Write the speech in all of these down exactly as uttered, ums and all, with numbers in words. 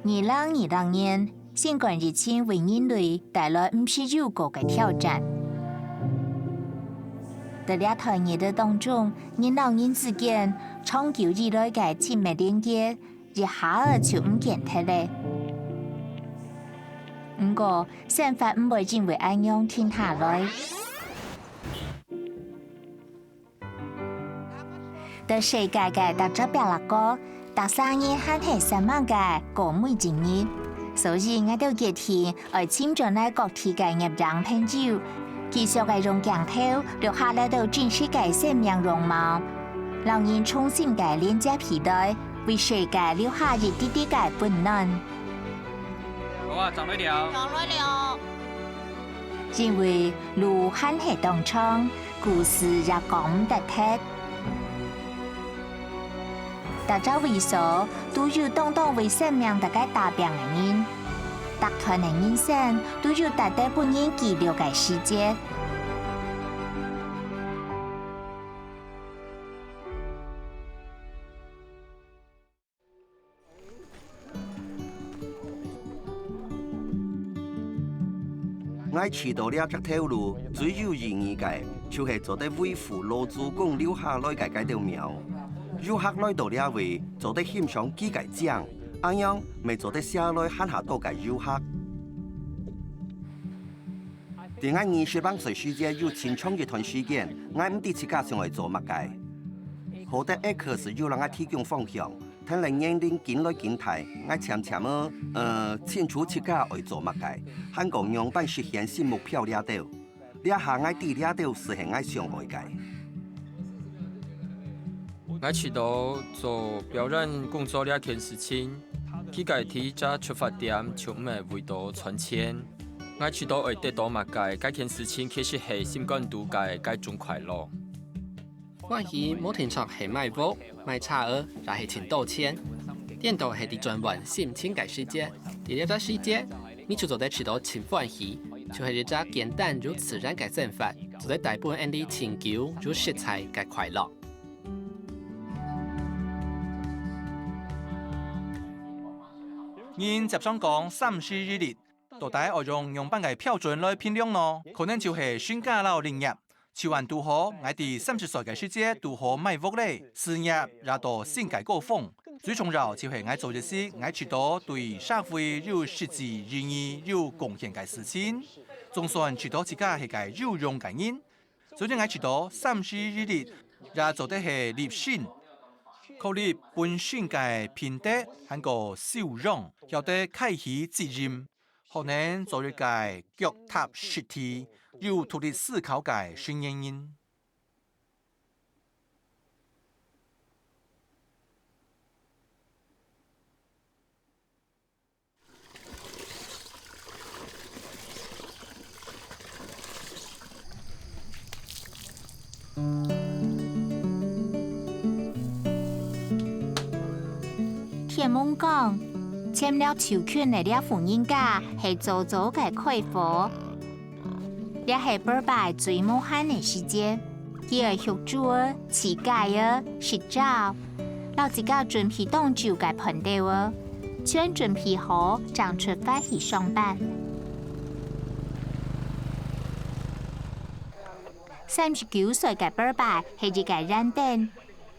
二零二零年，新冠疫情為人類帶來毋係有過个挑戰。在這段日子當中，人摎人之間長久以來个親密連結，一下仔就毋見忒咧。毋過，生活毋會因為恁樣停下來。 在世界个逐隻角落角，逐儕人還係煞猛个過每一日。所以𠊎兜決定愛尋轉來各地个攝影朋友，繼續个用鏡頭錄下來到真實个生命樣貌，摎人重新个連接起來，為世界留下一滴滴个溫暖。好啊，掌來了。掌來了。因為路還係當長， 故事也講毋得忒。逐隻位所都有當當為生命在該打拚个人，逐段个人生都有值得分人記錄个時節。 𠊎試著這隻頭路最有意義个，就係做得維護老祖公留下來个該兜廟。遊客來到這位，做得欣賞佢个靚，恁樣乜做得寫來還較多个遊客。在𠊎二十零歲時節，有盡長一段時間，𠊎毋知自家想愛做麼个。好得X有摎𠊎提供方向， 跈等年齡緊來緊大，𠊎漸漸仔，呃，清楚自家愛做麼个，還過仰般實現新目標這兜。這下𠊎知這兜斯係𠊎想愛个。𠊎試著做表演工作這件事情，佢个第一隻出發點就毋係為著賺錢。𠊎試著愛得著麼个，該件事情其實係心肝肚个該種快樂。 歡喜無定著係買屋、買車仔，也係賺著錢。顛倒係在轉換心情个時節。在這隻時節，你就做得試著盡歡喜，就係一隻簡單又自然个生活，做得帶分𠊎兜長久又實在个快樂。人輒常講三十而立，到底愛用仰般个標準來評量呢？可能就係身價摎立業。 就恁堵好，𠊎在三十歲个時節堵好買屋咧，事業也到新个高峰。最重要就係𠊎做一息𠊎試著對社會有實際意義、有貢獻个事情。總算試著自家係个有用个人。所以𠊎試著三十而立，也做得係立身，確立本身个品德還過修養，曉得揢起責任， 好能做一個腳踏實地、有獨立思考个成年人。天文講，千鳥就近个這戶人家係早早个開火。這係伯伯最無閒个時節，佢愛畜豬仔、飼雞仔、食鳥，摎自家準備當久个飯兜仔，全準備好，正出發去上班。三十九歲个伯伯係一個圓凳，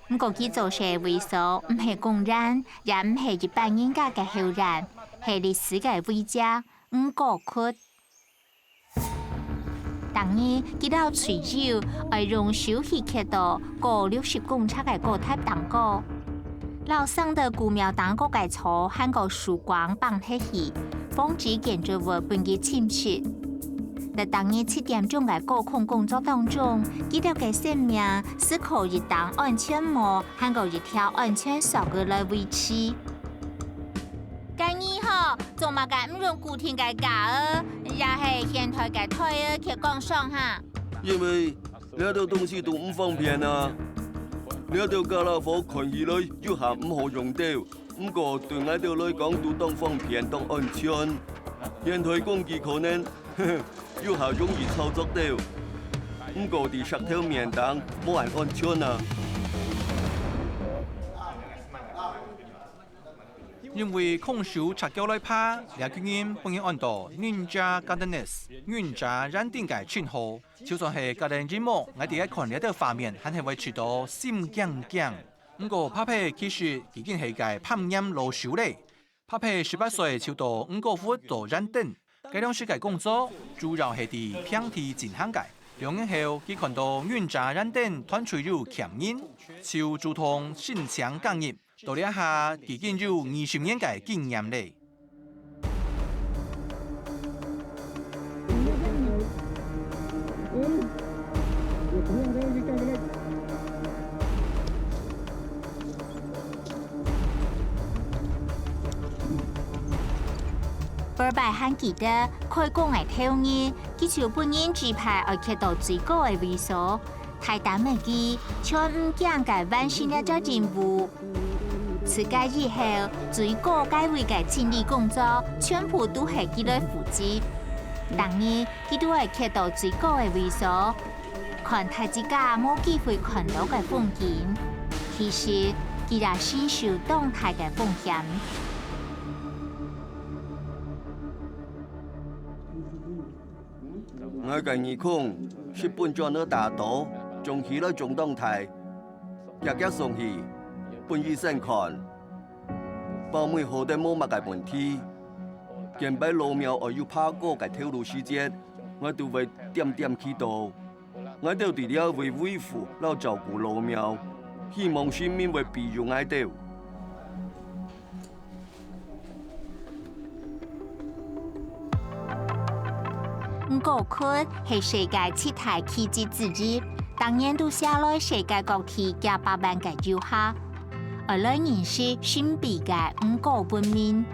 毋過佢做事个位所毋係公園，也毋係一般人家个後院，係歷史个遺跡，五股窟。逐日，佢摎隊友愛用手去㧒到高六十公尺个高塔頂高，摎生在古廟頂高个草還過樹槓挷忒去，防止建築物分佢侵蝕。在逐日七點鐘个高空工作當中，佢兜个生命 斯靠一頂安全帽，還過一條安全索仔來維持。該你吼，做麼个毋用固定个架仔，也係現代个台仔去扛上下？因為這兜東西都毋方便啊。這兜架摎火看起來有下毋好用兜， 毋過對𠊎兜來講都當方便、當安全。現代工具可能有下容易操作兜，毋過在石頭面頂無恁安全啊。因為空手赤腳來爬，這群人分人安到Ninja Gardeners，忍者蝲䗛个稱號。就算係隔等螢幕，𠊎兜看這兜畫面，還係會試著心驚驚。毋過Pape其實已經係個攀岩老手咧。Pape十八歲就到五股窟做蝲䗛，該量時个工作主要係在平地進行个。兩年後，佢看到忍者蝲䗛團隊有欠人，就主動申請加入。 到這下已經有二十年个經驗咧。Burback還記得開工个頭日，佢就分人指派愛蹶到最高个位所。 大膽个佢，全毋驚个完成這隻任務。自該以後，最高該位个清理工作，全部都係佢來負責。逐日，佢都會蹶到最高个位所，看大自家無機會看到个風景。其實，佢也承受當大个風險。 𠊎个耳空，食本轉仔打到，腫起來腫當大，遽遽送去，分醫生看。包尾好得無麼个問題。見擺老廟愛有爬高个頭路時節，𠊎都會恬恬祈禱。𠊎兜在這位維護摎照顧老廟，希望神明會庇佑𠊎兜。 五股窟係世界七大奇蹟之一，逐年都吸來世界各地幾百萬个遊客，愛來認識神秘个五股文明。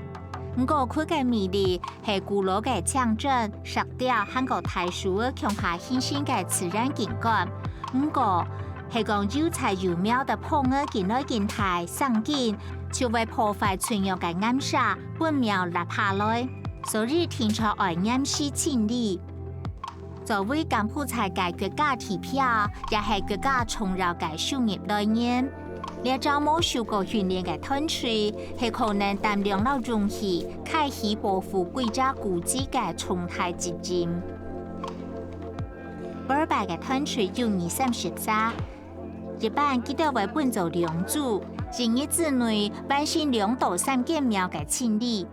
五股窟个魅力係古老个青磚、石雕還過大樹仔共下形成个自然景觀。毋過，係講有材有苗个膨仔緊來緊大、生緊， 就會破壞脆弱个岩石，分廟塌下來，所以定著愛嚴時清理。作為柬埔寨个國家地標，也係國家重要个收入來源。這種無受過訓練个團隊，係可能擔當摎勇氣，開始保護規隻古蹟个重大責任。Burback个團隊有二三十隻， 一般佢兜會分做兩組，一日之內完成兩到三間廟个清理。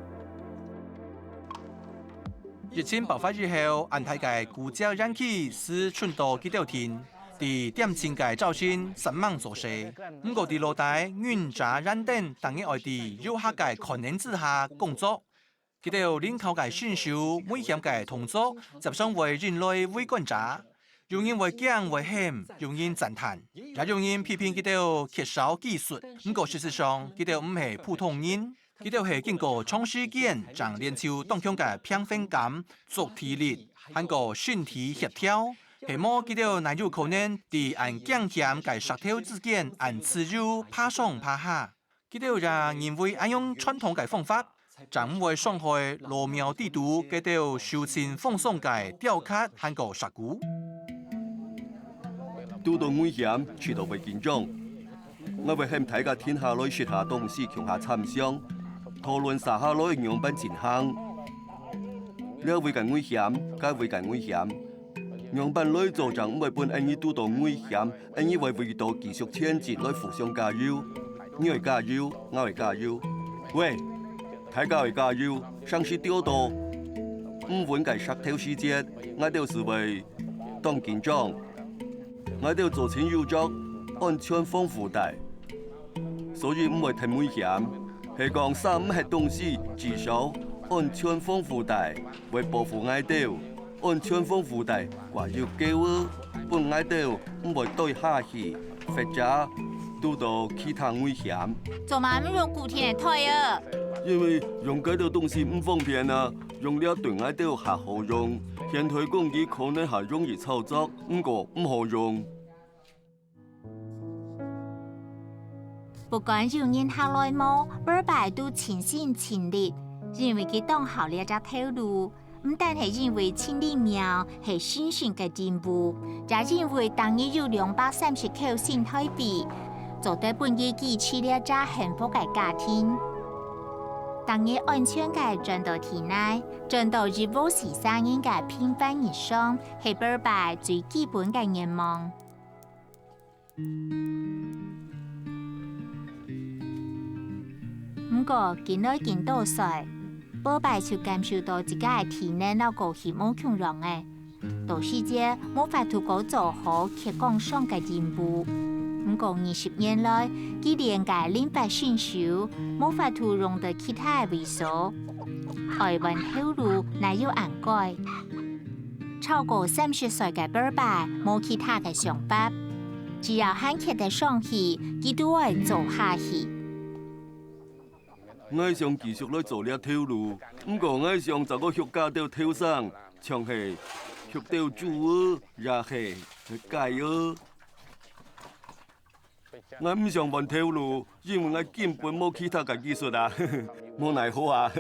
疫情爆發以後，恁大个古蹟園區斯伸到佢兜定，在店前个灶神煞猛做事。毋過在路底，忍者園丁逐日愛在遊客个看等之下工作。 佢兜靈巧个身手、危險个動作，輒常會引來圍觀者。有人會驚會喊，有人讚嘆，也有人批評佢兜缺少技術。毋過事實上，佢兜毋係普通人，佢兜係經過長時間正練就當強个平衡感、觸地力，還過身體協調。係無佢兜哪有可能在恁驚險个石頭之間恁自由爬上爬下？ 佢兜也認為恁樣傳統个方法，正毋會傷害老廟底肚該兜受盡風霜个雕刻還過石鼓。堵到危險，試著會緊張。𠊎會喊大家停下來食下東西，共下參詳，討論續下來仰般進行。這位个危險，該位个危險， 仰般來做正毋會分𠊎俚堵到危險，𠊎俚會為著繼續前進來互相加油。你愛加油，𠊎愛加油。喂，大家愛加油，常時跌倒。毋穩个石頭時節，𠊎兜斯會當緊張。𠊎兜做親有著安全防護帶。 所以毋會忒危險。係講，續毋核東西，至少安全防護帶會保護𠊎兜。安全防護帶掛有鉤仔，分𠊎兜毋會墜下去，或者堵到其他危險。做麼毋用固定个帶仔？因為用該兜東西毋方便啊，用這對𠊎兜較好用。現代工具可能較容易操作，毋過毋好用。 不管有人客來無，Burback都盡心盡力，因為佢當好這隻頭路。毋單係因為清理廟係神聖个任務，也因為逐日有兩百三十箍新台幣，做得分佢支持這隻幸福个家庭。逐日安全个轉到體內，轉到一屋四儕人个平凡日常，係Burpee最基本个願望。毋過，緊來緊多歲，Burpee就感受到自家个體能摎過去無共樣了。 到時節，無法度過做好擛槓上个任務。毋過二十年來，佢練个靈活身手，無法度用得其他个位所。愛換頭路，哪有恁該？超過三十歲个Burpee無其他个想法，只要還蹶得上去，佢都愛做下去。 𠊎想繼續來做這頭路，毋過𠊎想再過畜加兜頭牲，像係畜兜豬仔，也係雞仔。𠊎毋想換頭路，因為𠊎根本無其他个技術啊，無奈何啊。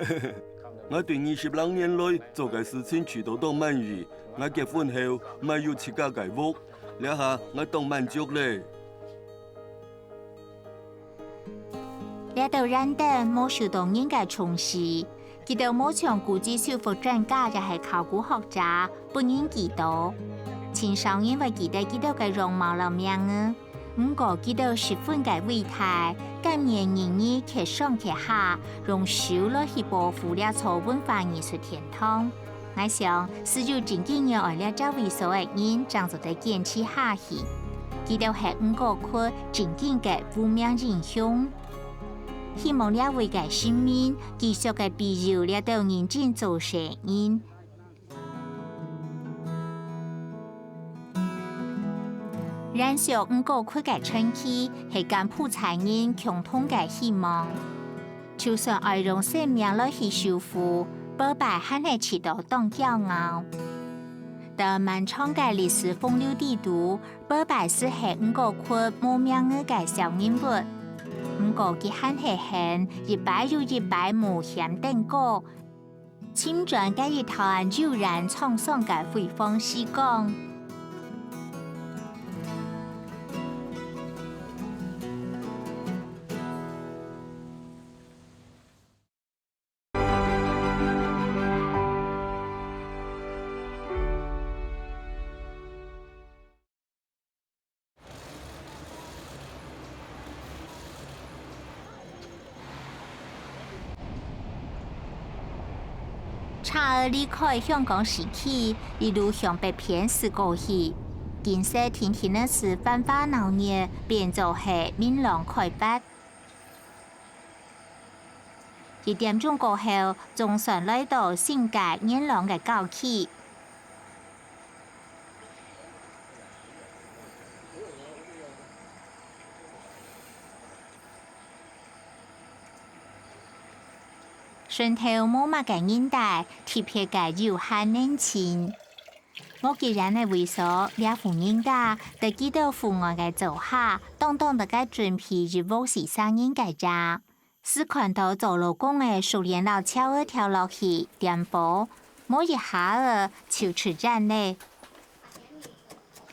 𠊎對二十零年來做个事情試著當滿意，𠊎結婚後，𠊎有自家个屋，這下𠊎當滿足咧。 這兜蚺仔無受到人个重視，佢兜無像古蹟修復專家也係考古學者分人記到。盡少人會記得佢兜个容貌摎名仔，毋過佢兜十分个偉大，甘願日日蹶上蹶下，用手來去保護這座文化藝術天堂。 𠊎想，只有真經熱愛這隻位所个人，正做得堅持下去。佢兜係吳哥窟真經个無名英雄。希望這位个神明繼續个庇佑這兜認真做事人。延續吳哥窟个傳奇，係甘普齊人共同个希望。 就算愛用性命來去守護，Burpee還係試著當驕傲。在漫長个歷史洪流底肚，Burpee斯係吳哥窟無名仔个小人物。毋過佢還係肯一擺又一擺冒險登高，尋轉該一段悠然滄桑个輝煌時光。 車仔離開香港市區，一路向北片駛過去。景色定定仔斯繁華鬧熱，變做係明朗開闊。 一點鐘過後，總算來到新界元朗个郊區。脣頭無麼个人戴，特別个悠閒寧靜。 無幾遠个位所，這戶人家在佢兜戶外个灶下，當當在該準備一屋四儕人个夜。斯看到灶爐公仔熟練摎樵仔跳落去點火，無一下仔就出煙咧。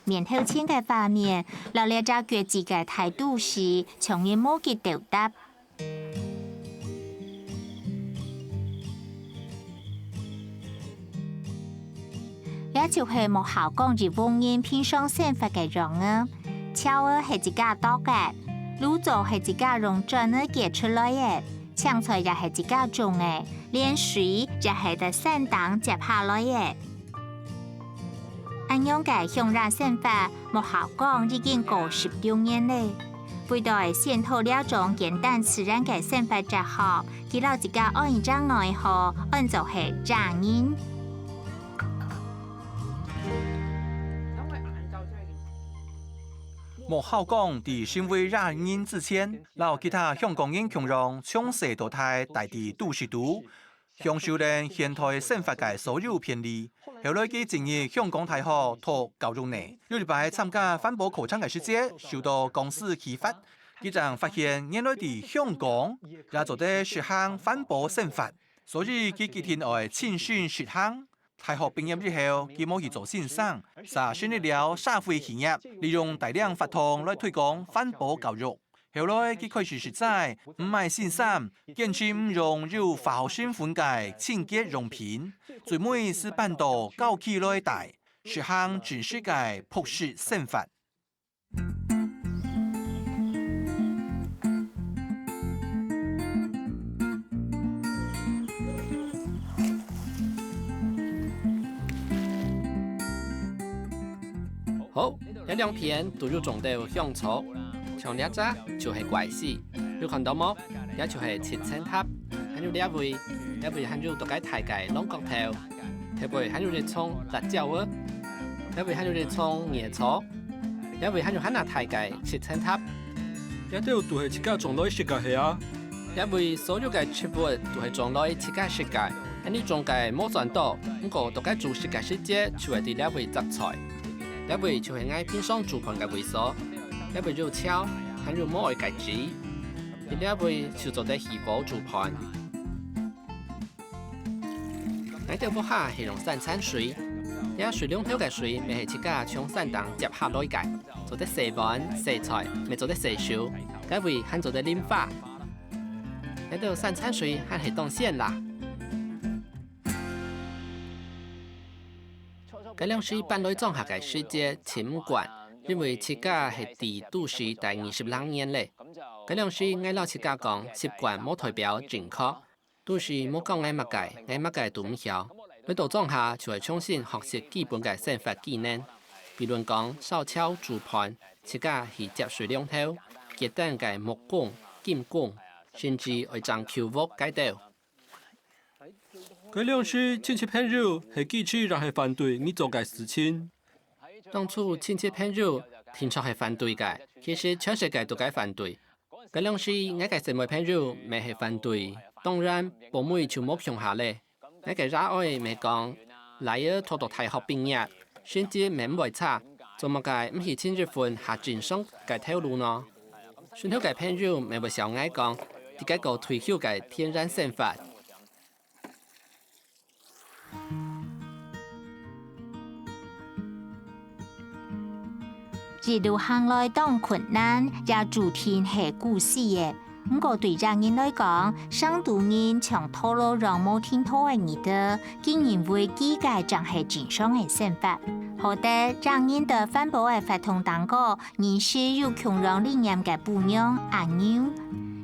面頭前个畫面，摎這隻腳趾个大都市，像係無幾鬥搭。 這就係莫孝崗一屋人平常生活个樣仔。樵仔係自家剁个，滷糟係自家用鑽仔挖出來个，青菜也係自家種个，連水也係在山頂接下來个。 恁樣个鄉野生活，莫孝崗已經過十六年咧。為著愛宣導這種簡單自然个生活哲學，佢摎自家安一隻外號，安做係野人。莫孝崗在成為野人之前，摎其他香港人共樣，從細到大，戴在都市肚， 享受等現代生活个所有便利。後來佢進入香港大學讀教育呢，有一擺參加環保課程个時節，受到講師啟發，佢正發現原來在香港也做得實行環保生活，所以佢決定愛親身實行。大學畢業以後，佢無去做先生，煞成立了社會企業，利用大量活動來推廣環保教育。後來佢開始食齋，毋買新衫，堅持毋用有化學成分个清潔用品，最尾斯搬到郊區來戴，實行真實个樸實生活。 好，這兩片都有種著香草，像這隻就係怪死，有看著無？這就係七層塔，還有這位，這位還有大个大个龍角豆，頭尾還有一叢辣椒仔，這位還有一叢艾草，這位還有還較大个七層塔。這兜都係自家種來食个係啊？這位所有个植物都係種來自家食个，恁呢種个無算多，毋過大家煮食个時節就會在這位摘菜。 這位就係𠊎平常煮飯个位所，這位有樵，還有無愛个紙。在這位就做得起火煮飯。𠊎兜屋下係用散餐水，這水龍頭个水乜係自家從山頂接下來个，做得洗碗、洗菜，乜做得洗手，該位還做得淋花。𠊎兜散餐水還係當鮮啦。 該量時搬來莊下个時節，盡毋慣，因為自家係在都市待二十零年咧。該量時𠊎摎自家講，習慣無代表正確。都市無教𠊎麼个，𠊎麼个都毋曉。來到莊下就愛重新學習基本个生活技能，比論講燒樵、煮飯，自家去接水龍頭、結燈个木工、金工，甚至愛整舊屋該兜。 該量時親戚朋友係支持也係反對你做个事情？當初親戚朋友定著係反對个，其實全世界都該反對。該量時𠊎个姊妹朋友乜係反對，當然，寶妹就無共下咧。𠊎个爺哀乜講，倈仔讀到大學畢業， 成績乜毋會差，做麼个毋去尋一份較正常个頭路呢？脣頭个朋友乜會笑𠊎講，在該過退休个田園生活。一路行來當困難，也注定係孤栖个。 毋過對這人來講，成都人像陀螺樣無停拖个日子，佢認為佢个正係正常个生活。好得這人在環保个活動當中，認識有共樣理念个餔娘阿牛。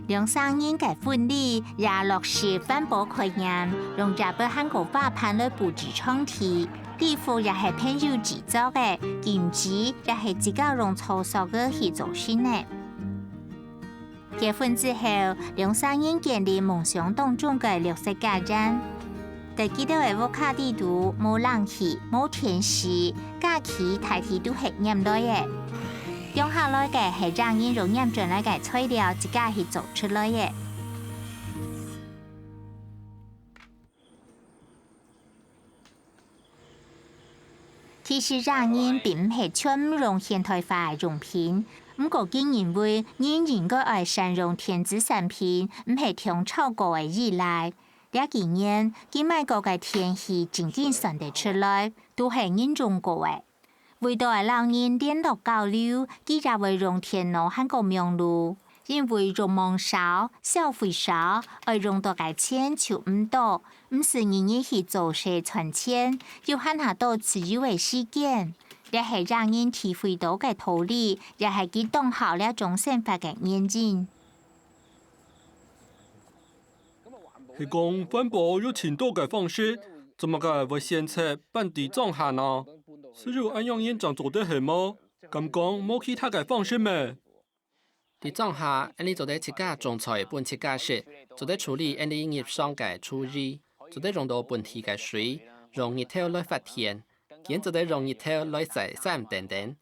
兩儕人个婚禮也落實環保概念，用這擺還過花盤來佈置場地，禮服也係朋友製作个，金紙也係自家用搓塑个去做成个。 結婚之後，兩儕人建立夢想當中个綠色家園。在佢兜个屋下底肚，無冷氣，無電視，家具大體都係拈來个。用下來个係這人用拈轉來个材料自家去做出來个。 其實這人並毋係全無用現代化个用品，毋過佢認為人應該愛善用電子產品，毋係忒超過个依賴。這幾年，佢買過个電器正經算得出來，都係人用過个。為著愛摎人聯絡交流，佢也會用電腦還過網路。 因為慾望少、消費少，愛用到个錢就毋多，毋使日日去做事賺錢，有還較多自由个時間。這係這人體會到个道理，也係佢當好這種生活个原因。係講環保有盡多个方式，做麼个會選擇搬到莊下呢？係有恁樣人正做得係無？敢講無其他个方式咩？ 在莊下，𠊎俚做得自家種菜分自家食，做得處理𠊎俚日常个廚藝，做得用到本地个水，用日頭來發電，還做得用日頭來曬衫等等。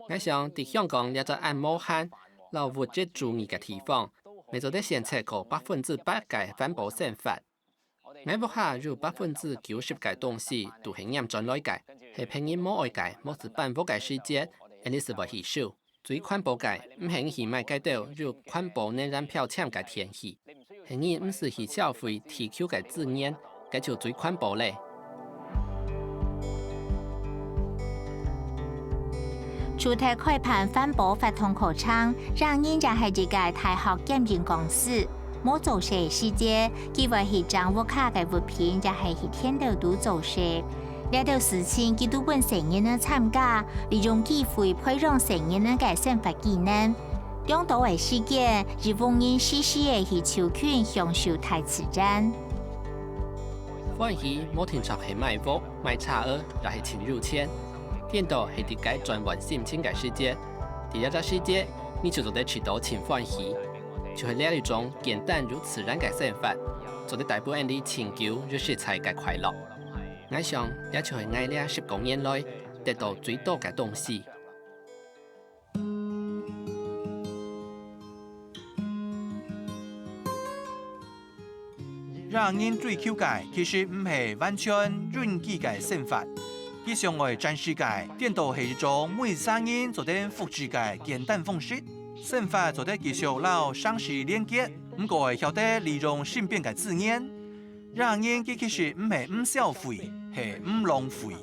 𠊎想，在香港這隻恁無閒，摎物質注意个地方，乜做得選擇過百分之百个環保生活。 𠊎屋下有百分之九十个東西都係拈轉來个，係別人無愛个，無事搬屋个時節，𠊎俚斯會去收。最環保个，毋係你去買該兜有環保能源標籤个電器，係你毋使去消費地球个資源，該就最環保咧。除忒開辦環保活動課程，這人也係一個大學兼任講師。無做事个時節，佢會去整屋下个物品，也係去田頭肚做事。這兜事情佢都分細人仔參加，利用機會培養細人仔个生活技能。當多个時間，一屋人時時仔去就近享受大自然。歡喜無定著係買屋、買車仔，也係尋有錢，顛倒係一個轉換心情个時節。 在這隻時節，你就做得試著盡歡喜，就係這一種簡單又自然个生活，做得帶分𫣆俚盡久又實在个快樂。𠊎想，這就係𠊎這十過年來得到最多个東西。 這人追求个其實毋係完全隱居个生活，佢想愛展示个顛倒係一種每儕人做得複製个簡單方式。生活做得繼續摎城市連結，毋過愛曉得利用身邊个資源。這人佢其實毋係毋消費，係毋浪費。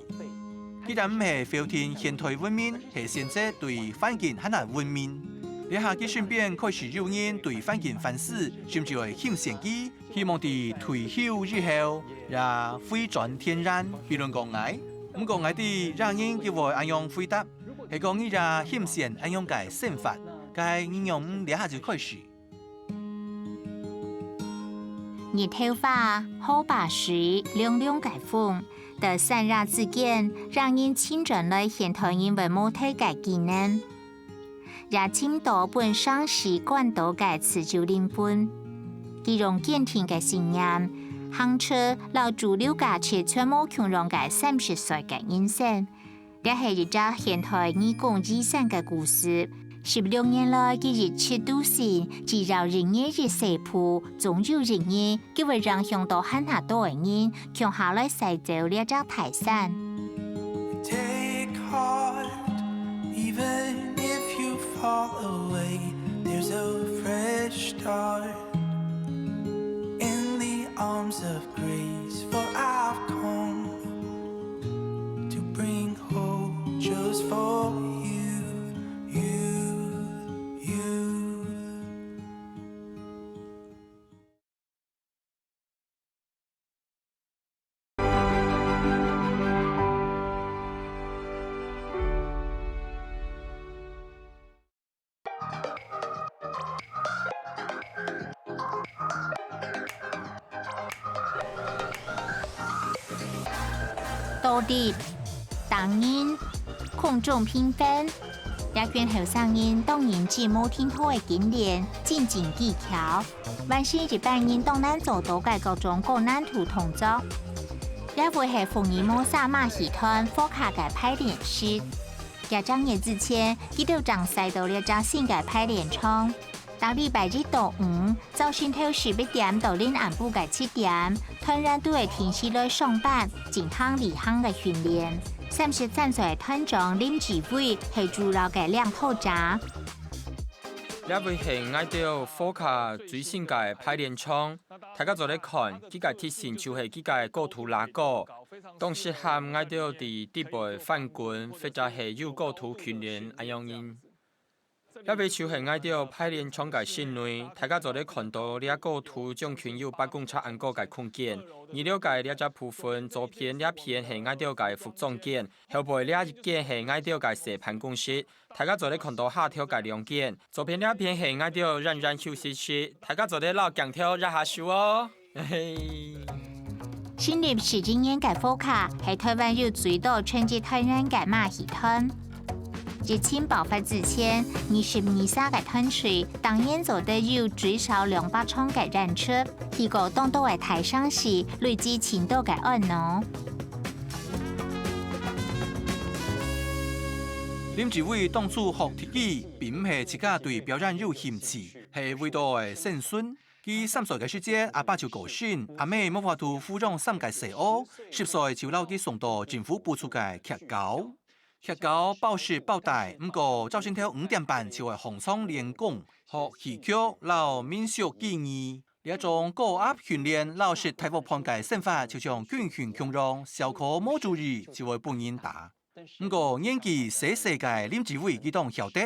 佢等毋係否定現代文明，係選擇對環境還下文明。這下佢身邊開始有人對環境反思，甚至會欽羨佢， 希望在退休以後也回轉天然，譬論講𠊎。毋過𠊎知這人佢會恁樣回答，係講你也欣羨恁樣个生活，該你仰毋這下就開始？日頭花、河壩水、涼涼个風，在山野之間，這人尋轉來現代人會無忒个技能。 也尋到分城市關著个自由靈魂。佢用堅定个信念，行出摎主流價值全無共樣个三十歲个人生。這係一隻現代二空二三个故事。十六年來，佢一直都信，只要一日一細步，總有一日， 佢會影響到還下多个人，共下來徙走這隻大山。 Take heart, even if you fall away, there's a fresh start in the arms of grace. For I've come to bring hope just for you, you, you. 倒立、打人、空中平飛，這群後生人當認真無停歇个訓練，精進技巧，完成一般人當難做到个各種高難度動作。這位係福爾摩沙馬戲團FOCA个排練室。幾隻月之前，佢兜正徙到這隻新个排練場。 逐禮拜一到五，朝晨頭十一點到臨暗晡个七點，團員都會定時來上班，進行例行个訓練。三十三歲團長林志偉係主要个領導者。這位係𠊎兜FOCA最新个排練場，大家做得看，佢个特性就係佢个高度拉高，當適合𠊎兜在底背翻滾或者係有高度訓練恁樣人。 這位就係𠊎兜排練場个室內，大家做得看到這高度將近有八公尺恁高个空間。二樓个這隻部分，左片這片係𠊎兜个服裝間，後背這一間係𠊎兜个細辦公室。大家做得看到下頭个兩間，左片這片係𠊎兜懶懶休息室，大家做得摎鏡頭握下手哦。 成立十一年个FOCA係臺灣有最多成績團員个馬戲團。疫情爆發之前，二十二儕个團隊，逐年做得有最少兩百場个演出，去過當多个大城市，累積盡多个安樂。林志偉當初學特技，並毋係自家對表演有興趣，係為著愛生存。 佢三歲个時節，阿爸就過身，阿姆無法度撫養三個細孲，十歲就摎佢送到政府補助个劇校。劇校包食包帶，毋過朝晨頭五點半就愛䟘床練功，學戲曲摎民俗技藝。這種高壓訓練摎食大鑊飯个生活，就像軍訓共樣，小可無注意就會分人打。毋過年紀細細个林志偉佢當曉得，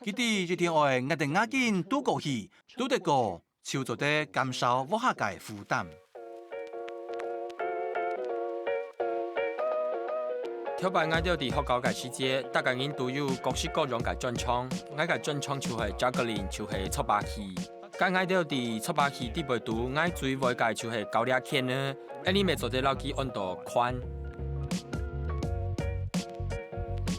佢知一定愛咬等牙根渡過去，渡得過，就做得減少屋下个負擔。頭擺𠊎兜在學校个時節，逐個人都有各式各樣个專長。𠊎个專長就係 juggling，就係搓把戲。該𠊎兜在搓把戲裡背肚，𠊎最會个就係搞這拳呢，恁呢乜做得摎佢安到款。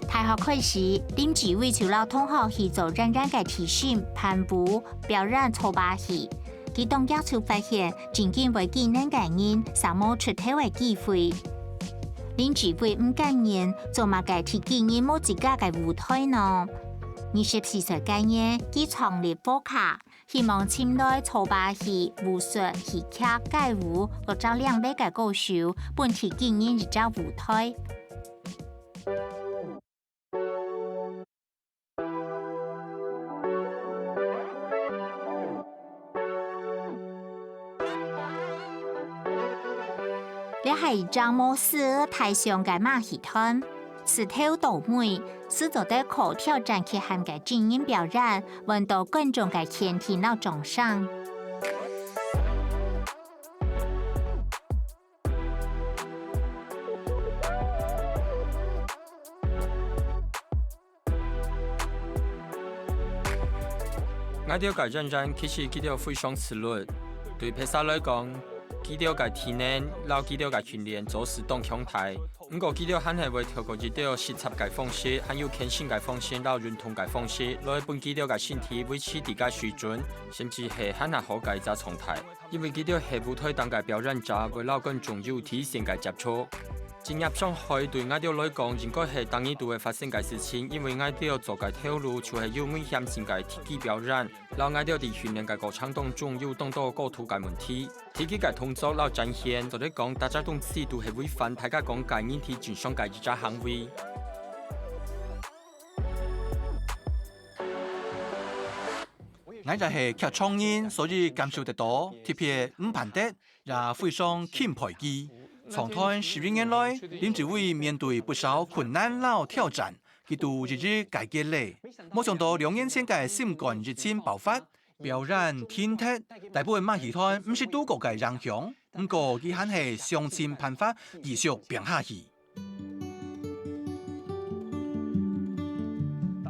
大學開始，林志偉就摎同學去做圓圓个提琴、伴舞、表演搓把戲。佢當遽就發現，真經會技能个人，煞無出頭个機會。林志偉毋甘願，做麼个提技能無自家个舞台呢？二十四歲該年，佢創立FOCA，希望尋來搓把戲、武術、戲劇、街舞，各種領域个高手，分提技能一隻舞台。 這係一隻無死大象个馬戲團，自頭到尾，就做得靠挑戰極限个真人表演，換到觀眾个肯定摎掌聲。 𠊎兜个圓圓其實佢兜非常自律。對別儕來講，佢兜个體能摎佢兜个訓練做事當強大，毋過佢兜還係會透過一兜實習个方式，還有健身个方式摎運動个方式，來分佢兜个身體維持在該水準，甚至係還較好个一隻狀態。 因為佢兜係舞台頂个表演者，會摎觀眾有第一線个接觸。職業傷害對𠊎兜來講，應該係逐日都會發生个事情，因為𠊎兜做个頭路就係有危險性个特技表演，摎𠊎兜在訓練个過程當中有當多高度个問題。特技个動作摎展現，做得講大家都知都係違反大家講个人體正常个一隻行為。 𠊎也係劇場人，所以感受得到，特別毋盼得，也非常欽佩佢。長達十一年來，林志偉面對不少困難摎挑戰，佢都一一解決了。無想到兩年前个新冠疫情爆發，表演停忒，大部分馬戲團毋識渡過个影響，毋過佢還係想盡辦法繼續拚下去。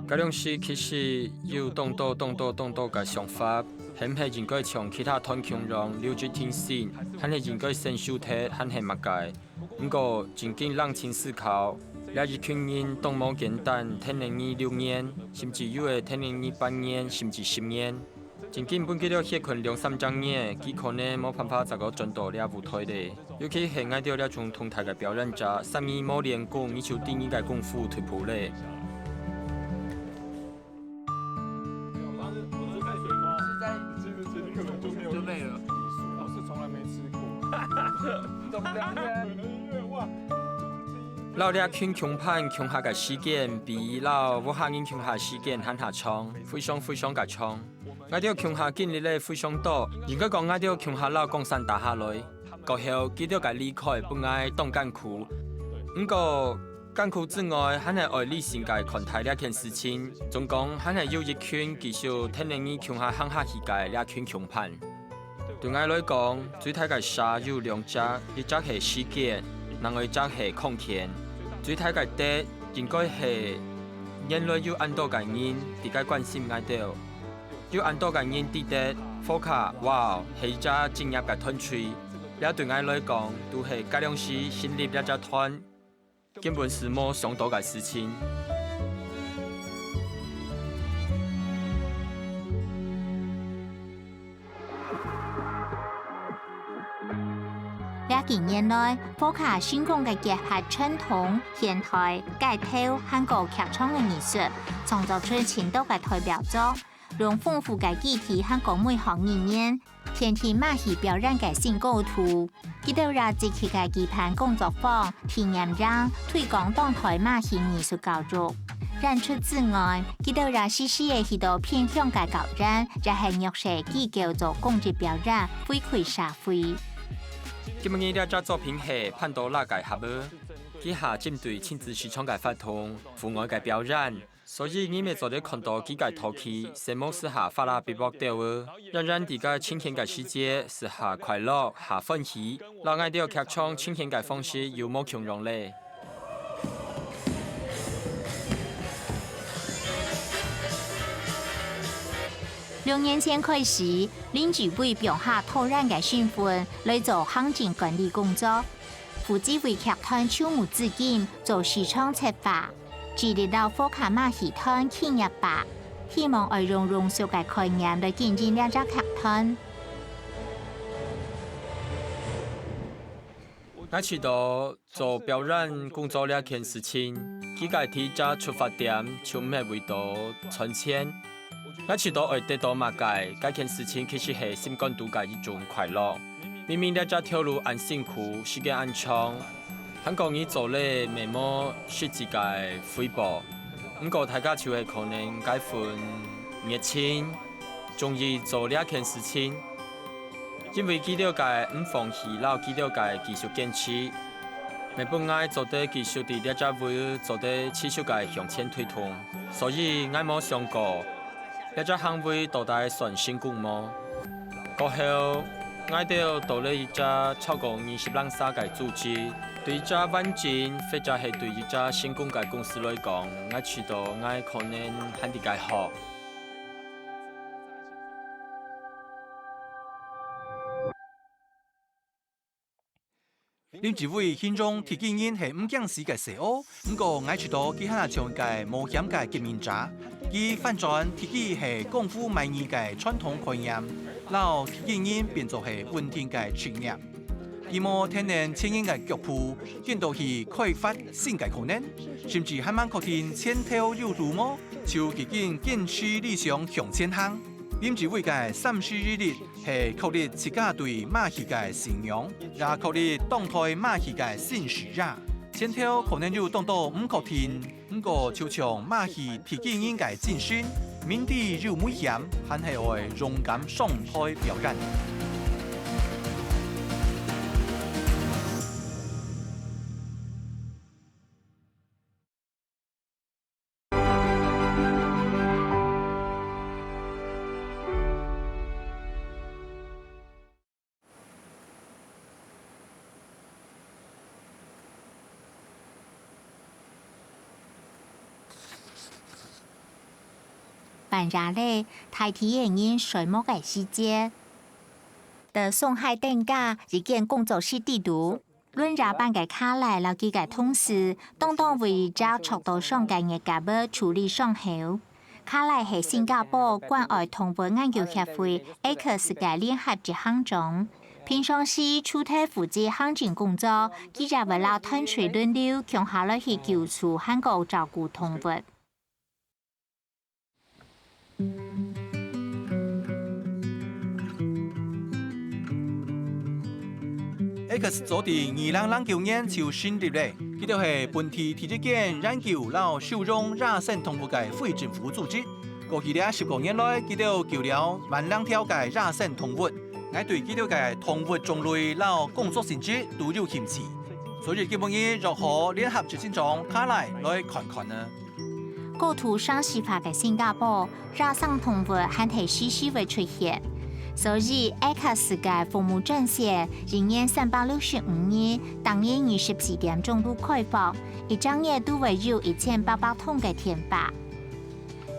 該量時其實有當多當多當多个想法，係毋係應該像其他團共樣留職停薪，還係應該先收忒，還係麼个？毋過，正經冷靜思考，這一群人當無簡單，跈等你六年，甚至有个跈等你八年，甚至十年。 正經分佢兜歇睏兩三隻月，佢可能無辦法再過轉到這舞台咧。尤其係𠊎兜這種動態个表演者，三日無練功，你就知你个功夫退步咧。就累了。我是從來沒吃過。摎這群共伴共下个時間，比摎屋下人共下時間還較長，非常非常个長。 𠊎兜共下經歷了非常多，應該講𠊎兜共下摎江山打下來，過後佢兜个離開分𠊎當艱苦。毋過，艱苦之外，還係愛理性个看待這件事情。總講，還係有一群繼續跈等你共下行下去个這群共伴。對𠊎來講，最大个儕有兩隻，一隻係時間，另外一隻係空間。最大个得應該係原來有恁多个人在該關心𠊎兜。 有恁多个人知得，FOCA，哇，係一隻職業个團隊。這對𠊎來講，都係該量時成立這隻團，根本係無想到个事情。 這幾年來，FOCA成功个結合傳統、現代、街頭還過劇場个藝術，創作出盡多个代表作，用豐富个肢體還過美學語言，跈等馬戲表演个新高度。佢兜也積極个舉辦工作坊、體驗營，推廣當代馬戲藝術教育。演出之外，佢兜也時時个去到偏鄉个校園，也係弱勢機構做公益表演，回饋社 會。今晡日這隻作品係潘多拉个盒仔，佢這下針對親子市場个活動、戶外个表演，所以你乜做得看到幾个陶器，承蒙試下法拉比伯鳥仔，讓人在該親近个世界，試下快樂、下歡喜，摎𠊎兜劇場親近个方式又無共樣咧。 六年前開始，林志偉放下導演个身份來做行政管理工作，負責為劇團籌募資金、做市場策劃，致力摎福卡馬戲團企業化，希望愛用融俗个概念來經營這隻劇團。𠊎試著 做表演工作這件事情，佢个第一隻出發點就毋係為著賺錢。𠊎試著愛得著麼个，該件事情其實係心肝肚个一種快樂。明明這隻頭路恁辛苦，時間恁長，還過你做了乜無實際个回報。毋過大家就係可能該份熱情，中意做這件事情。 因為佢兜个毋放棄摎佢兜个繼續堅持，乜分𠊎做得繼續在這隻位做得持續个向前推動。所以𠊎無想過，這隻行為到底算成功無？過後，𠊎兜到了一隻超過二十零儕个組織，對一隻完整或者係對一隻成功个公司來講，𠊎試著𠊎可能還在該學。 林志偉形容特技人係毋驚死个細阿，毋過𠊎試著佢還係像一個冒險个革命者。佢反轉特技係功夫賣藝个傳統概念，摎特技人變做係穩定个職業。佢無跈等前人个腳步，緊到去開發新个可能，甚至還吂確定前頭有路無，就已經堅持理想向前行。 林志偉个三十一日係確立自家對馬戲个信仰，也確立當代馬戲个新視野。前頭可能有當多毋確定，毋過就像馬戲特技人个精神，明知有危險，還係愛勇敢上台表演。 半夜咧，大體个人睡目个時節，在上海等家一間工作室底肚， 輪夜班个卡萊摎佢个同事，當當為一隻著到傷个熱狗仔處理傷口。卡萊係新加坡關愛動物研究協會ACOS个聯合執行長，平常時除忒負責行政工作，佢也會摎團隊輪流共下來去救助還過照顧動物。 ACOS早在二零零九年就成立咧，佢兜係本地第一間研究摎收容野生動物个非政府組織。過去這十過年來，佢兜救了萬零條个野生動物。𠊎對佢兜个動物種類摎工作性質都有興趣，所以今晡日約好聯合執行長卡萊來看看呢。 高度城市化个新加坡，野生動物還係時時會出現，所以ACOS个服務專線一年三百六十五日，逐日二十四點鐘都開放，一隻月都會有一千八百通个電話。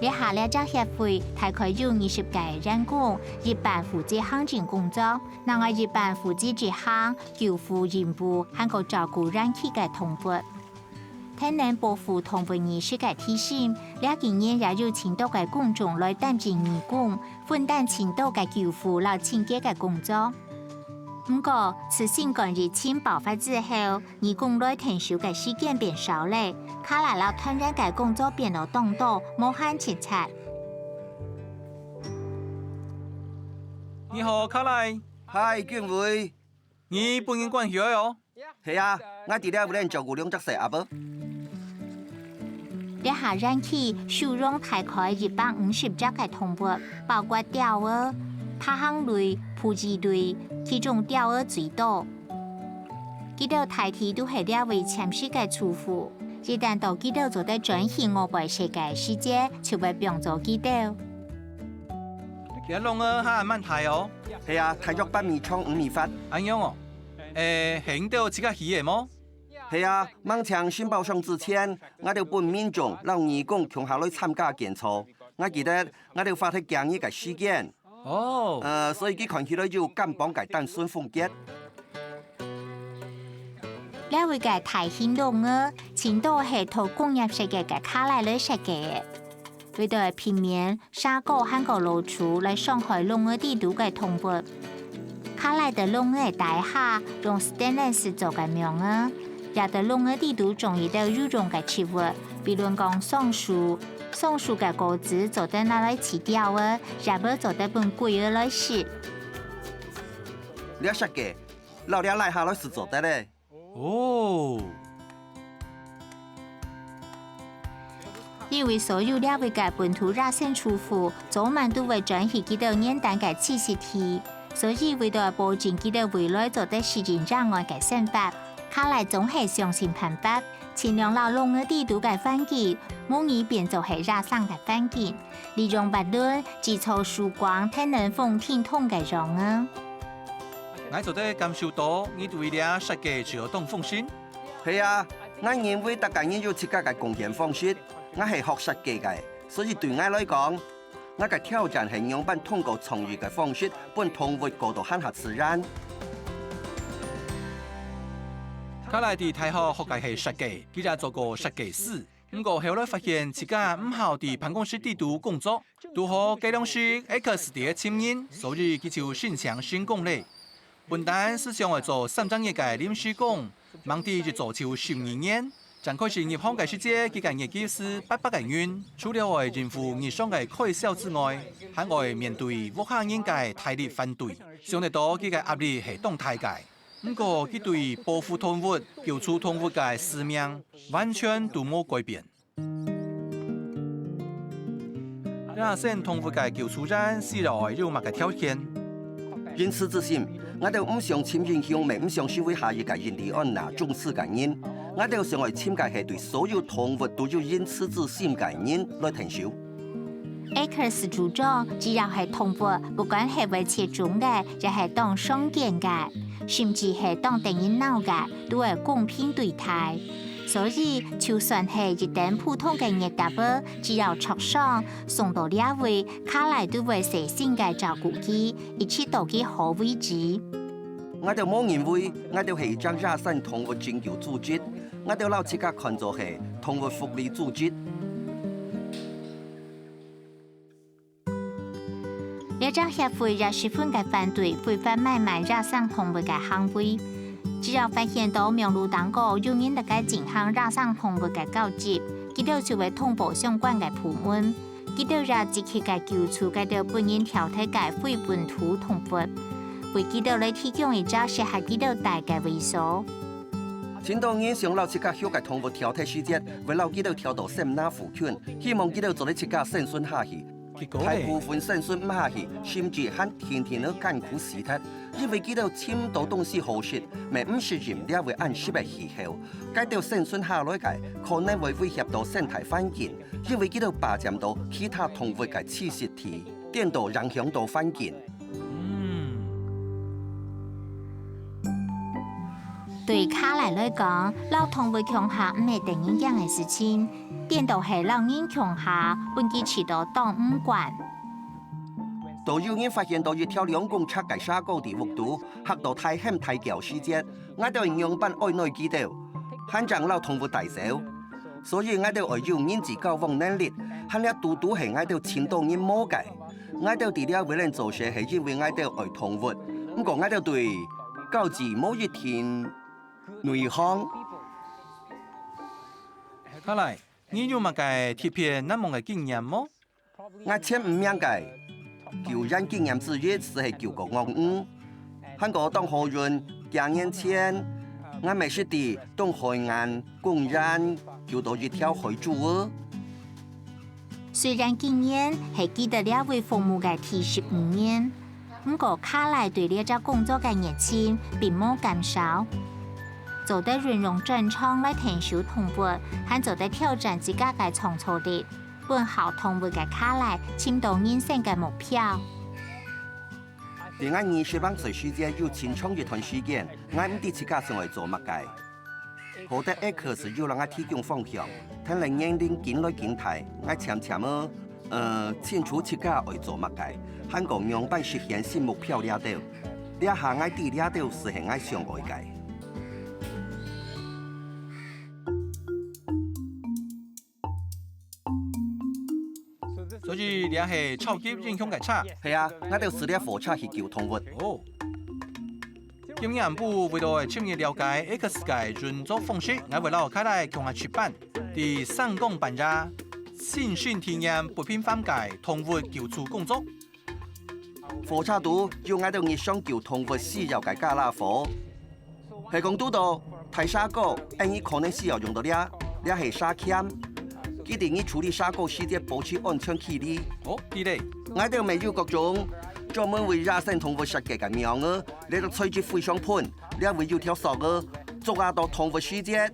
這下這隻協會大概有二十個員工，一半負責行政工作，另外一半負責執行、救護任務，還過照顧遠去个動物。 跈等保護動物意識个提升，這幾年也有盡多个公眾來擔任義工，分擔盡多个救護摎清潔个工作。毋過，自新冠疫情爆發之後，義工來𢯭手个時間變少咧，卡萊摎團員个工作變到當多，無閒直掣。你好，卡萊。嗨，建偉。你分人關起來哦。 係啊，𠊎佇這位照顧兩隻細鴨仔。這下園區收容大概一百五十隻个動物，包括鳥仔、爬行類、哺乳類，其中鳥仔最多。佢兜大體都係這位潛水个廚夫。一旦到佢兜做得轉去外背世界个時節，就會放走佢兜。這籠仔還蠻大哦。係啊，大約八米長五米闊。恁樣哦。誒，係你兜自家起个無？係啊，吂請承包商之前，𠊎兜分民眾摎義工共下來參加建造。𠊎記得𠊎兜花忒幾日个時間。 哦。呃，所以佢看起來有甲板个單純風格。這位个大型籠仔，盡多係討工業設計个卡萊來設計个。為著避免蛇哥還過老鼠來傷害籠仔底肚个動物，卡萊个籠仔底下用stainless做个網仔，這兜籠仔底肚種一兜有用个植物，比論講桑樹， 桑樹个果子做得拿來飼鳥仔，也會做得分龜仔來食。這設計，摎這拉下來就做得了。哦。因為所有這位个本土野生廚夫，早晚都會轉去佢兜原旦个棲息地，所以為著保證佢兜未來做得適應野外个生活，卡萊總係想盡辦法， 盡量摎籠仔底肚个環境，模擬變做係野生个環境，利用滑輪製造樹槓，摎冷風停動个樣仔。𠊎做得感受到你對這設計就有當放心。係啊，𠊎認為逐個人有自家个貢獻方式。𠊎係學設計个，所以對𠊎來講， 𠊎个挑戰係仰般通過創意个方式，分動物過到還較自然。卡萊在大學學个係設計，佢也做過設計師。毋過後來發現自家毋好在辦公室底肚工作，堵好該量時X在該尋人，所以佢就申請成功了。本旦係想愛做三隻月个臨時工，吂知一做就十二年。 正開始入行个時節，佢个月給係八百個銀，除了愛應付日常个開銷之外，還愛面對屋下人个大力反對，想得到佢个壓力係當大个。毋過，佢對保護動物、救助動物个使命完全都無改變。野生動物个救助員需要愛有麼个條件？ 仁慈之心，𠊎兜毋想尋英雄，乜毋想成為下一個印第安納瓊斯个人。𠊎兜想愛尋个係對所有動物都有仁慈之心个人來𢯭手。Akers主張，只要係動物，不管係會絕種个，也係當常見个，甚至係當得人惱个，都愛公平對待。所以，就算係一頂普通个熱搭仔，只要著傷，送到這位，卡萊都會細心个照顧佢， 一直到佢好為止。𠊎兜無認為𠊎兜係一隻野生動物拯救組織，𠊎兜摎自家看做係動物福利組織。這隻協會也十分个反對非法買賣野生動物个行為。只要發現到網路頂高有人在該進行野生動物个交易，佢兜就會通報相關个部門。 佢兜也積極个救助該兜分人丟忒个非本土動物，為佢兜來提供一隻適合佢兜戴个位所。盡多人想摎自家畜个動物丟忒時節，會摎佢兜丟到森林附近，希望佢兜做得自家生存下去。結果呢？大部分生存毋下去，甚至還定定仔艱苦死忒，因為佢兜尋毋到東西好食，乜毋適應這位恁濕个氣候。該兜生存下來个，可能會威脅到生態環境。 因為佢兜霸佔到其他動物个棲息地，顛倒影響到環境。嗯。對卡萊來講，摎動物共下毋係得人驚个事情，顛倒係摎人共下，分佢試著當毋慣。當有人發現到一條兩公尺个蛇哥在屋肚，嚇到大喊大叫時節， 𠊎兜仰般愛奈佢兜，還正摎動物帶走。所以𠊎兜愛有人際交往能力，還這堵堵係𠊎兜盡多人無个。𠊎兜在這位能做事係因為𠊎兜愛動物，毋過𠊎兜對交際無一定內行。卡萊，你有麼个特別難忘个經驗無？ 𠊎前五名个救援經驗之一就係救過鱷魚。還過當好運，幾年前，𠊎乜識在東海岸公園救到一條海豬仔。雖然今年係佢在這位服務个第十五年， 毋過卡萊對這隻工作个熱情並無減少。做得運用專長來𢯭手動物，還做得挑戰自家个創造力，分好動物个卡萊尋到人生个目標。在𠊎二十零歲時節有盡長一段時間，𠊎毋知自家想愛做麼个。好得X有摎𠊎提供方向，聽了年齡緊來緊大，𠊎漸漸仔，呃，清楚自家愛做麼个，還過仰般實現新目標這兜。這下𠊎知這兜斯係𠊎想愛个。 所以這係超級英雄个車。係啊，𠊎兜駛這火車去救動物。哦。今日暗晡為著愛深入了解X个運作方式，𠊎會摎卡萊共下值班，在三更半夜，親身體驗不平凡个動物救助工作。火車肚有𠊎兜日常救動物需要个傢啦伙。 係講堵著大蛇哥，恁樣可能需要用到這，這係蛇鉗。記得你處理蛇哥時節保持安全距離。哦，記得。𠊎兜乜有各種專門為野生動物設計个網仔，這兜材質非常薄，這位有條索仔，捉啊到動物時節，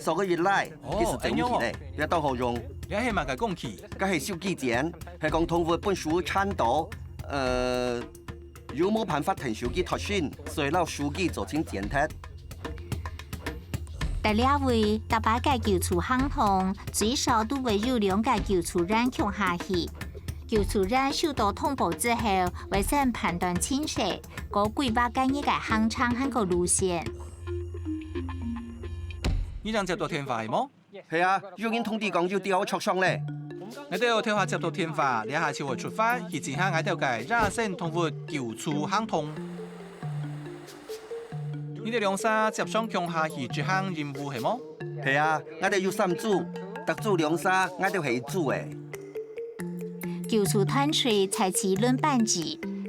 索仔一拉，哦，佢斯走毋去咧，恁樣哦。這當好用。這係麼个工具？該係手機剪，係講動物分手纏到，呃， 又無辦法𢯭手機脫身，所以摎手機做成剪忒。在這位，逐擺个救助行動，最少都會有兩个救助員共下去。救助員收到通報之後，會先判斷情勢，過規劃該日个行程還過路線。你正接到電話係無？ 係啊，有人通知講有鳥仔著傷咧。𠊎兜頭下接到電話，這下就會出發，去進行𠊎兜个野生動物救助行動。你兜兩儕輒常共下去執行任務係無？係啊，𠊎兜有三組，逐組兩儕，𠊎兜係一組个。救助團隊採取輪班制，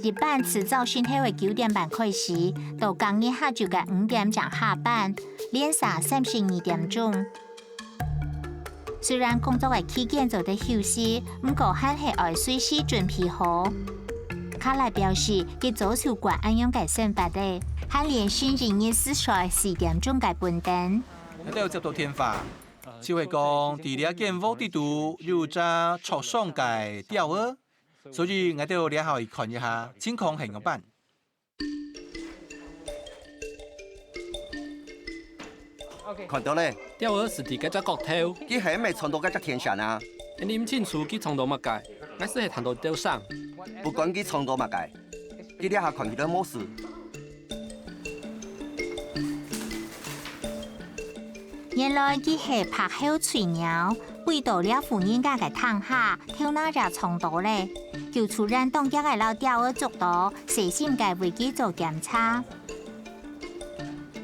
一班自朝晨頭个九點半開始，到隔日下晝个五點正下班，連續三十二點鐘。 雖然工作个期間做得休息，毋過還係愛隨時準備好。卡萊表示，佢早就慣恁樣个生活咧，還練成一日只睡四點鐘个本等。𠊎兜接到電話，就係講在這間屋底肚有隻著傷个鳥仔，所以𠊎兜這下去看一下情況係仰般。 看到咧。鳥仔斯在該隻角頭。佢係毋係撞到該隻電線啊？𠊎毋清楚佢撞到麼个，𠊎斯係聽到鳥聲。不管佢撞到麼个，佢這下看起來無事。原來佢係白喉翠鳥，飛到這戶人家个廳下，頭那也撞到咧。救助員當遽个摎鳥仔捉到，細心个為佢做檢查。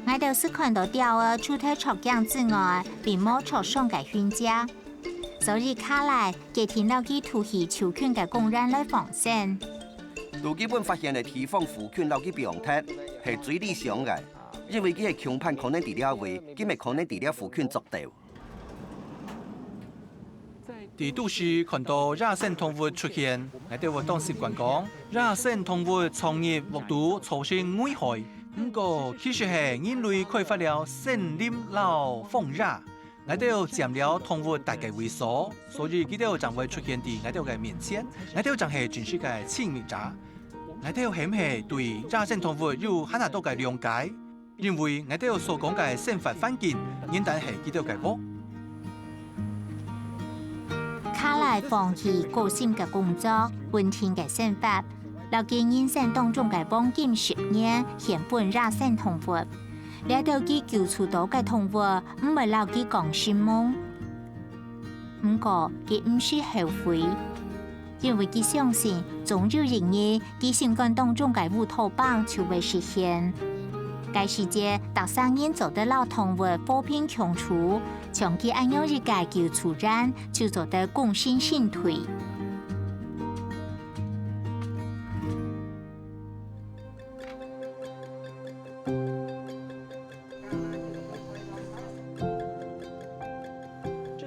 𠊎兜斯看到鳥仔除忒著驚之外，並無著傷个痕跡，所以卡萊決定摎佢拖去就近个公園來放生。在基本發現个地方附近摎佢放忒，係最理想个，因為佢个共伴可能在這位，佢乜可能在這附近捉到。 在都市看到野生動物出現，𠊎兜會當習慣講，野生動物闖入屋肚造成危害。毋過，其實係人類開發了森林摎荒野，𠊎兜佔了動物大个位所，所以佢兜正會出現在𠊎兜个面前。𠊎兜正係真實个侵略者。𠊎兜係毋係對野生動物有還較多个了解？ 因為𠊎兜所講个生活環境，原旦係佢兜个屋。卡萊放棄高薪个工作、穩定个生活，摎佢人生當中个黃金十年獻分野生動物。這兜佢救助到个動物，毋會摎佢講承蒙。毋過，佢毋使後悔。 因為佢相信，總有一日，佢心肝當中个烏托邦就會實現。該時節，逐儕人做得摎動物和平共處，像佢恁樣一个救助員，就做得貢獻身體。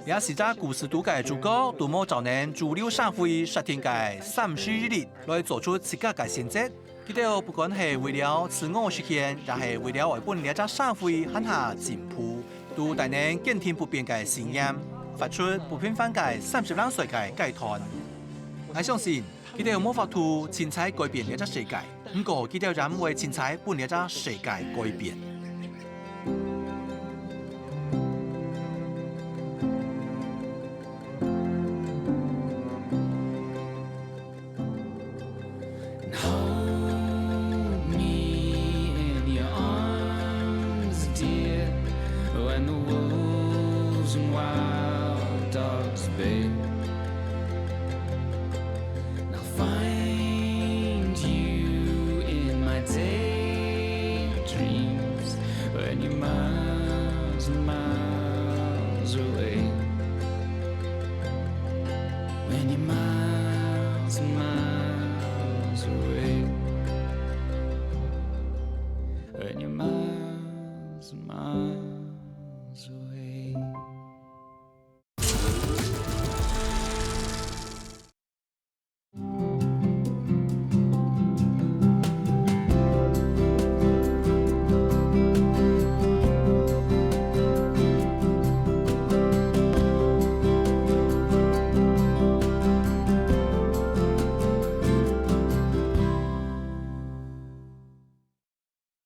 這四隻故事肚个主角，都無照等主流社會設定个三十一律來做出自家个選擇。佢兜不管係為了自我實現，也係為了愛分這隻社會還較進步，都帶等堅定不變个信念，發出不平凡个三十零歲个階段。𠊎相信，佢兜無法度盡在改變這隻世界，毋過佢兜也毋會盡在分這隻世界改變。Hold me in your arms, dear, when the wolves and wild dogs bay. And I'll find you in my daydreams when you're miles and miles away. When you're miles and miles away. When you're miles and miles